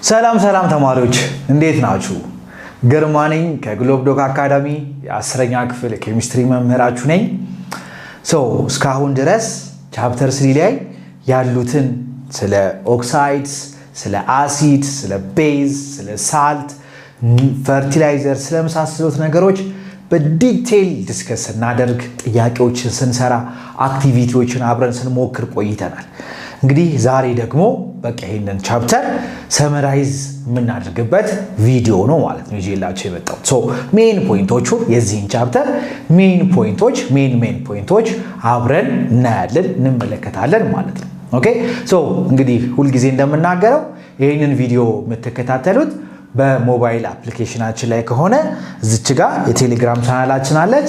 ሰላም ሰላም ተማሪዎች፣ እንዴት ናችሁ? ግርማ ነኝ ከግሎብ ዶክ አካዳሚ፣ የ10ኛ ክፍል የኬሚስትሪ መምህራችሁ ነኝ። So እስካሁን ድረስ chapter 3 ላይ ያሉትን ስለ oxides፣ ስለ አሲድ፣ ስለ base፣ ስለ salt፣ fertilizer ስለመሳሰሉት ነገሮች በ detail discuss ስናደርግ፣ ጥያቄዎችን ስንሰራ፣ activity ዎችን አብረን ስንሞክር ቆይተናል። እንግዲህ ዛሬ ደግሞ በቃ ይሄንን chapter summarize የምናደርግበት ቪዲዮ ነው ማለት ነው ይዤላችሁ የመጣሁት። So main point ኦቹን፣ የዚህን chapter main point ኦች፣ main point ኦች አብረን እናያለን፣ እንመለከታለን ማለት ነው። Okay, so እንግዲህ ሁልጊዜ እንደምናገረው ይህንን ቪዲዮ የምትከታተሉት በ mobile application ኣችን ላይ ከሆነ እዚች ጋ የቴሌግራም ቻናላችን አለች፣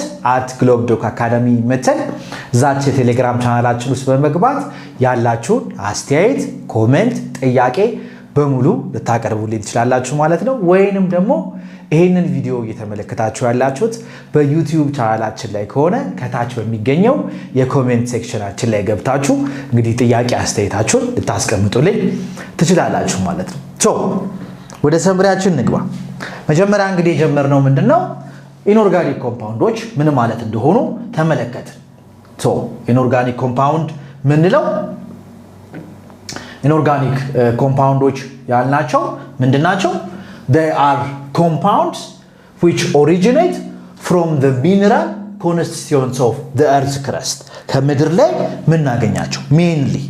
@ግሎብ ዶክ አካዳሚ የምትል። እዛች የቴሌግራም ቻናላችን ውስጥ በመግባት ያላችሁን አስተያየት፣ comment፣ ጥያቄ በሙሉ ልታቀርቡልኝ ትችላላችሁ ማለት ነው። ወይንም ደግሞ ይህንን ቪዲዮ እየተመለከታችሁ ያላችሁት በዩቲዩብ ቻናላችን ላይ ከሆነ ከታች በሚገኘው የ comment section ኣችን ላይ ገብታችሁ እንግዲህ ጥያቄ አስተያየታችሁን ልታስቀምጡልኝ ትችላላችሁ ማለት ነው። So ወደ summary ያችን እንግባ። መጀመሪያ እንግዲህ የጀመርነው ምንድን ነው? Inorganic compound ኦች ምን ማለት እንደሆኑ ተመለከትን። So inorganic compound ምንለው፣ inorganic compound ኦች ያልናቸው ምንድን ናቸው? They are compounds which originate from the mineral constituents of the earth's crust፣ ከምድር ላይ ምናገኛቸው mainly።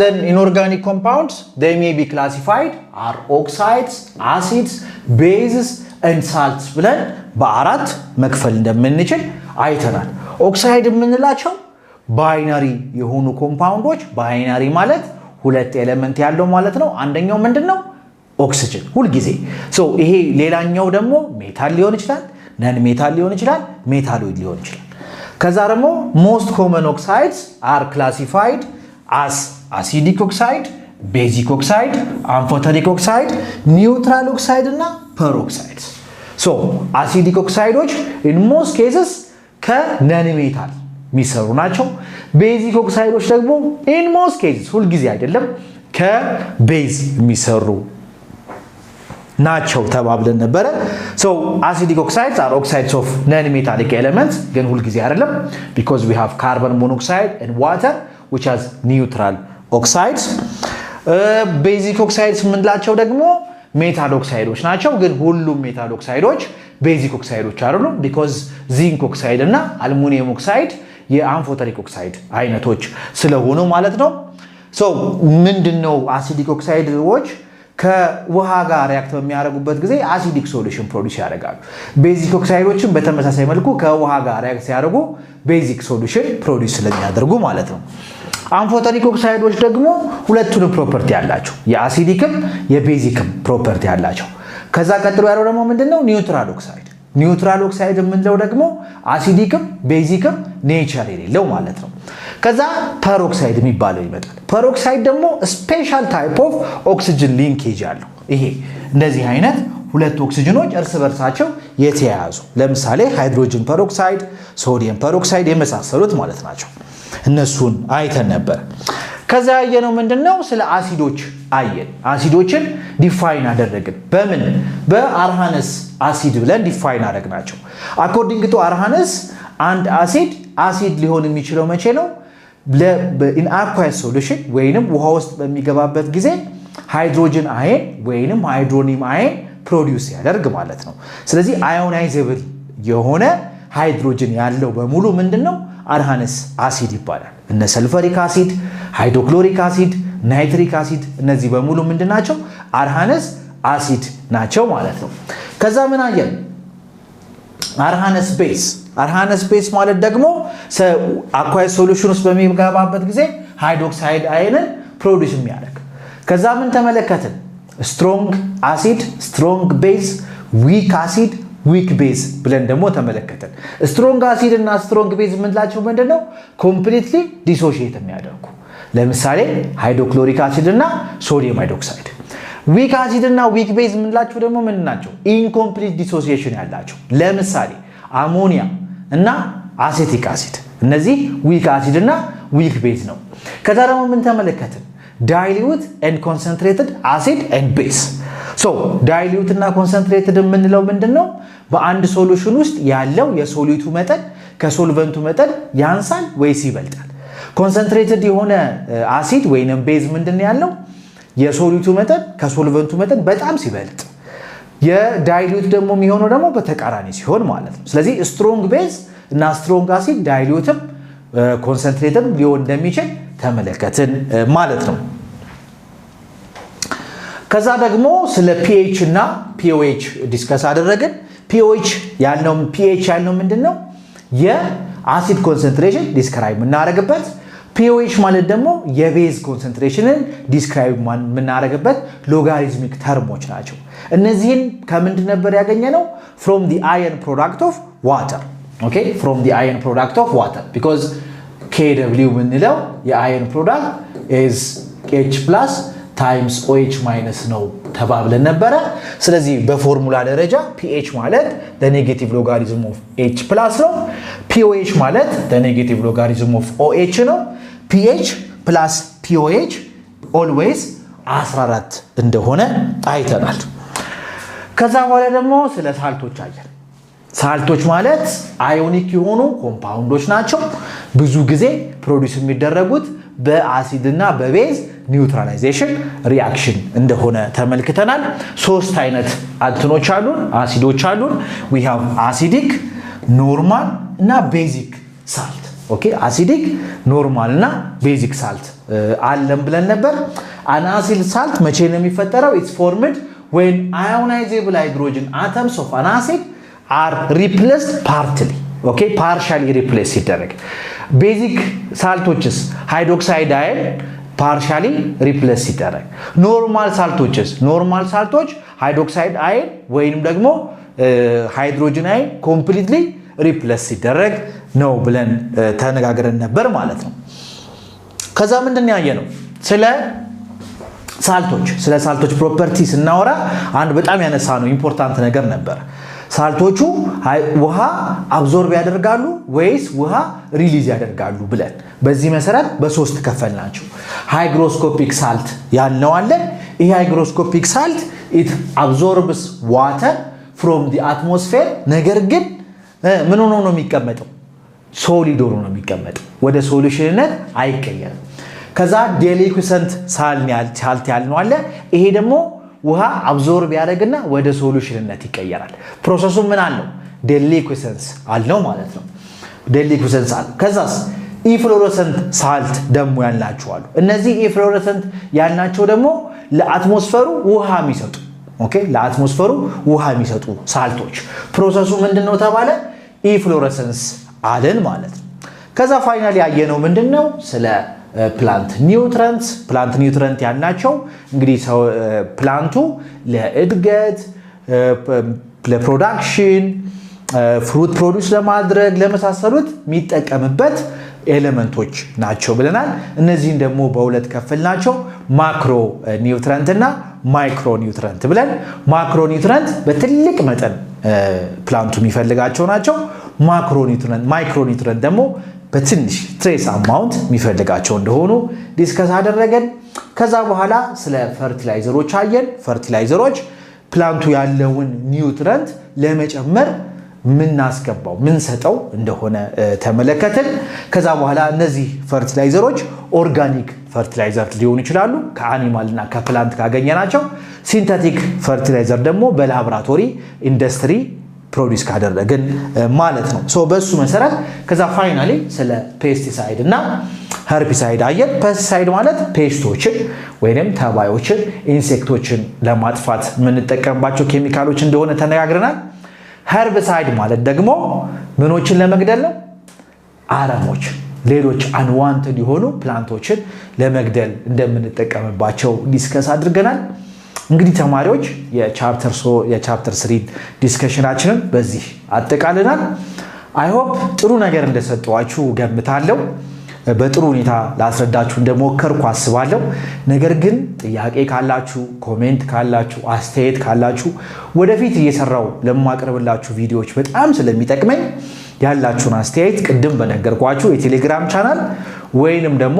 Then inorganic compounds, they may be classified are oxides, acids, bases and salts ብለን በአራት መክፈል እንደምንችል አይተናል። ኦክሳይድ የምንላቸው binary የሆኑ compound ኦች፣ binary ማለት ሁለት element ያለው ማለት ነው። አንደኛው ምንድን ነው? ኦክስጅን ሁልጊዜ። ይሄ ሌላኛው ደግሞ metal ሊሆን ይችላል፣ non metal ሊሆን ይችላል፣ metalloid ሊሆን ይችላል። ከዛ ደግሞ most common oxides are classified as acidic oxide፣ basic oxide፣ amphoteric oxide፣ neutral oxide እና peroxide። So acidic oxide ኦች in most cases ከ non metal የሚሰሩ ናቸው። Basic oxide ኦች ደግሞ in most cases፣ ሁልጊዜ አይደለም፣ ከ base የሚሰሩ ናቸው ተባብለን ነበረ። So acidic oxides are oxides of non metallic elements፣ ግን ሁልጊዜ አይደለም፣ because we have carbon monoxide and water, which has neutral oxides። Basic oxides የምንላቸው ደግሞ metal oxide ኦች ናቸው። ግን ሁሉም metal oxide ኦች basic oxide ኦች አይደሉም። Because zinc oxide እና aluminium oxide የ amphoteric oxide አይነቶች ስለሆኑ ማለት ነው። So ምንድን ነው፣ acidic oxide ኦች ከውሃ ጋር react በሚያደርጉበት ጊዜ acidic solution produce ያደርጋሉ። Basic oxide ኦችን በተመሳሳይ መልኩ ከውሃ ጋር react ሲያደርጉ basic solution produce ስለሚያደርጉ ማለት ነው። Amphoteric oxide ኦች ደግሞ ሁለቱንም property ያላቸው፣ የአሲዲክም የቤዚክም ፕሮፐርቲ ያላቸው። ከዛ ቀጥሎ ያለው ደግሞ ምንድነው? Neutral oxide። Neutral oxide የምንለው ደግሞ acidic ም basic ም nature የሌለው ማለት ነው። ከዛ peroxide የሚባለው ይመጣል። Peroxide ደግሞ special type of oxygen linkage አለው። ይሄ እንደዚህ አይነት ሁለት ኦክሲጅኖች እርስ በርሳቸው የተያያዙ፣ ለምሳሌ hydrogen peroxide፣ sodium peroxide የመሳሰሉት ማለት ናቸው። እነሱን አይተን ነበር። ከዛ ያየነው ምንድን ነው? ስለ አሲዶች አየን። አሲዶችን define አደረግን። በምን? በ Arrhenius acid ብለን define አደረግናቸው። According to Arrhenius አንድ አሲድ አሲድ ሊሆን የሚችለው መቼ ነው? In aqueous solution ወይንም ውሃ ውስጥ በሚገባበት ጊዜ hydrogen ion ወይንም hydronium ion produce ያደርግ ማለት ነው። ስለዚህ ionizable የሆነ ሃይድሮጅን ያለው በሙሉ ምንድን ነው? Arrhenius acid ይባላል። እነ sulfuric acid፣ hydrochloric acid፣ nitric acid፣ እነዚህ በሙሉ ምንድን ናቸው? Arrhenius acid ናቸው ማለት ነው። ከዛ ምን አየን? Arrhenius base። Arrhenius base ማለት ደግሞ aqueous solution ውስጥ በሚገባበት ጊዜ hydroxide ion ን produce የሚያደርግ። ከዛ ምን ተመለከትን? Strong acid፣ strong base፣ weak acid፣ weak base ብለን ደግሞ ተመለከትን። Strong acid እና strong base የምንላቸው ምንድን ነው? Completely dissociate የሚያደርጉ፣ ለምሳሌ hydrochloric acid እና sodium hydroxide። Weak acid እና weak base የምንላቸው ደግሞ ምንድን ናቸው? Incomplete dissociation ያላቸው፣ ለምሳሌ አሞኒያ እና acetic acid። እነዚህ weak acid እና weak base ነው። ከዛ ደግሞ ምን ተመለከትን? Dilute and concentrated acid and base። So dilute እና concentrated የምንለው ምንድን ነው? በአንድ solution ውስጥ ያለው የ solute ኡ መጠን ከ solvent ኡ መጠን ያንሳል ወይስ ይበልጣል? Concentrated የሆነ አሲድ ወይንም base ምንድን ያለው? የ solute ኡ መጠን ከ solvent ኡ መጠን በጣም ሲበልጥ፣ የ dilute ደግሞ የሚሆነው ደግሞ በተቃራኒ ሲሆን ማለት ነው። ስለዚህ strong base እና strong acid dilute ም concentrated ም ሊሆን እንደሚችል ተመለከትን ማለት ነው። ከዛ ደግሞ ስለ pH እና pOH discuss አደረግን። pOH ያልነው pH ያልነው ምንድን ነው? የ acid concentration describe የምናደርግበት፣ pOH ማለት ደግሞ የ base concentration ን describe የምናደርግበት logarithmic term ኦች ናቸው። እነዚህን ከምንድን ነበር ያገኘነው? From the ion product of water, okay, from the ion product of water, because Kw የምንለው የ ion product is H plus times OH minus ነው ተባብለን ነበረ። ስለዚህ በፎርሙላ ደረጃ pH ማለት negative logarithm of H plus ነው። pOH ማለት negative logarithm of OH ነው። pH plus pOH always 14 እንደሆነ አይተናል። ከዛ በኋላ ደግሞ ስለ salt ኦች አየን። Salt ኦች ማለት ionic የሆኑ compound ኦች ናቸው። ብዙ ጊዜ produce የሚደረጉት በአሲድ እና በ base neutralization reaction እንደሆነ ተመልክተናል። ሶስት አይነት እንትኖች አሉን፣ አሲዶች አሉን። We have acidic፣ normal እና basic salt። Okay, acidic፣ normal እና basic salt አለን ብለን ነበር። An acid salt መቼ ነው የሚፈጠረው? It's formed when ionizable hydrogen atoms of an acid are replaced partly, okay, partially replace ሲደረግ። Basic salt ኦችስ? Hydroxide ion partially replace ሲደረግ። Normal salt ኦችስ? Normal salt ኦች hydroxide ion ወይንም ደግሞ hydrogen ion completely replace ሲደረግ ነው ብለን ተነጋግረን ነበር ማለት ነው። ከዛ ምንድን ያየነው? ስለ salt ኦች property ስናወራ አንድ በጣም ያነሳነው important ነገር ነበር። Salt ኦቹ ውሃ absorb ያደርጋሉ ወይስ ውሃ release ያደርጋሉ ብለን በዚህ መሰረት በሶስት ከፈልናቸው። Hygroscopic salt ያልነው አለ። ይሄ hygroscopic salt, it absorbs water from the atmosphere፣ ነገር ግን ምን ሆኖ ነው የሚቀመጠው? Solid ሆኖ ነው የሚቀመጠው። ወደ solution ነት አይቀየርም። ከዛ deliquescent salt ያልነው አለ። ይሄ ደግሞ ውሃ absorb ያደርግና ወደ solution ነት ይቀየራል። Process ኡ ምን አለው? Deliquescence አለው ማለት ነው። Deliquescence አለው። ከዛስ efflorescent salt ደግሞ ያልናቸው አሉ። እነዚህ efflorescent ያልናቸው ደግሞ ለ atmosphere ኡ ውሃ የሚሰጡ፣ okay፣ ለ atmosphere ኡ ውሃ የሚሰጡ salt ኦች process ኡ ምንድን ነው ተባለ? Efflorescence አልን ማለት ነው። ከዛ finally ያየነው ምንድን ነው? ስለ plant nutrient። Plant nutrient ያልናቸው እንግዲህ plant ኡ ለእድገት፣ ለ production፣ fruit produce ለማድረግ ለመሳሰሉት የሚጠቀምበት element ኦች ናቸው ብለናል። እነዚህን ደግሞ በሁለት ከፈልናቸው፣ macro nutrient እና micro nutrient ብለን። Macro nutrient በትልቅ መጠን plant ኡ የሚፈልጋቸው ናቸው። Macro nutrient micro nutrient ደግሞ በትንሽ trace amount የሚፈልጋቸው እንደሆኑ discuss አደረገን። ከዛ በኋላ ስለ fertilizer ኦች አየን። Fertilizer ኦች plant ኡ ያለውን nutrient ለመጨመር ምናስገባው ምንሰጠው እንደሆነ ተመለከትን። ከዛ በኋላ እነዚህ fertilizer ኦች organic fertilizer ሊሆኑ ይችላሉ ከ animal እና ከ plant ካገኘናቸው። Synthetic fertilizer ደግሞ በላቦራቶሪ ኢንዱስትሪ produce ካደረግን ማለት ነው። So በሱ መሰረት ከዛ finally ስለ pesticide እና herbicide አየን። Pesticide ማለት pest ኦችን ወይም ተባዮችን፣ insect ኦችን ለማጥፋት የምንጠቀምባቸው ኬሚካሎች እንደሆነ ተነጋግረናል። Herbicide ማለት ደግሞ ምኖችን ለመግደል ነው? አረሞች፣ ሌሎች unwanted የሆኑ plant ኦችን ለመግደል እንደምንጠቀምባቸው discuss አድርገናል። እንግዲህ ተማሪዎች የ chapter 3 discussion ኣችንን በዚህ አጠቃልናል። I hope ጥሩ ነገር እንደሰጠኋችሁ ገምታለሁ። በጥሩ ሁኔታ ላስረዳችሁ እንደሞከርኩ አስባለሁ። ነገር ግን ጥያቄ ካላችሁ፣ comment ካላችሁ፣ አስተያየት ካላችሁ ወደፊት እየሰራው ለማቀርብላችሁ ቪዲዮዎች በጣም ስለሚጠቅመኝ ያላችሁን አስተያየት ቅድም በነገርኳችሁ የቴሌግራም ቻናል ወይንም ደግሞ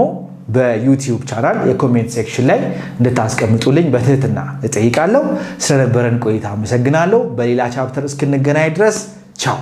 በ YouTube channel የ comment section ላይ እንድታስቀምጡልኝ በትህትና እጠይቃለሁ። ስለነበረን ቆይታ አመሰግናለሁ። በሌላ chapter እስክንገናኝ ድረስ ቻው።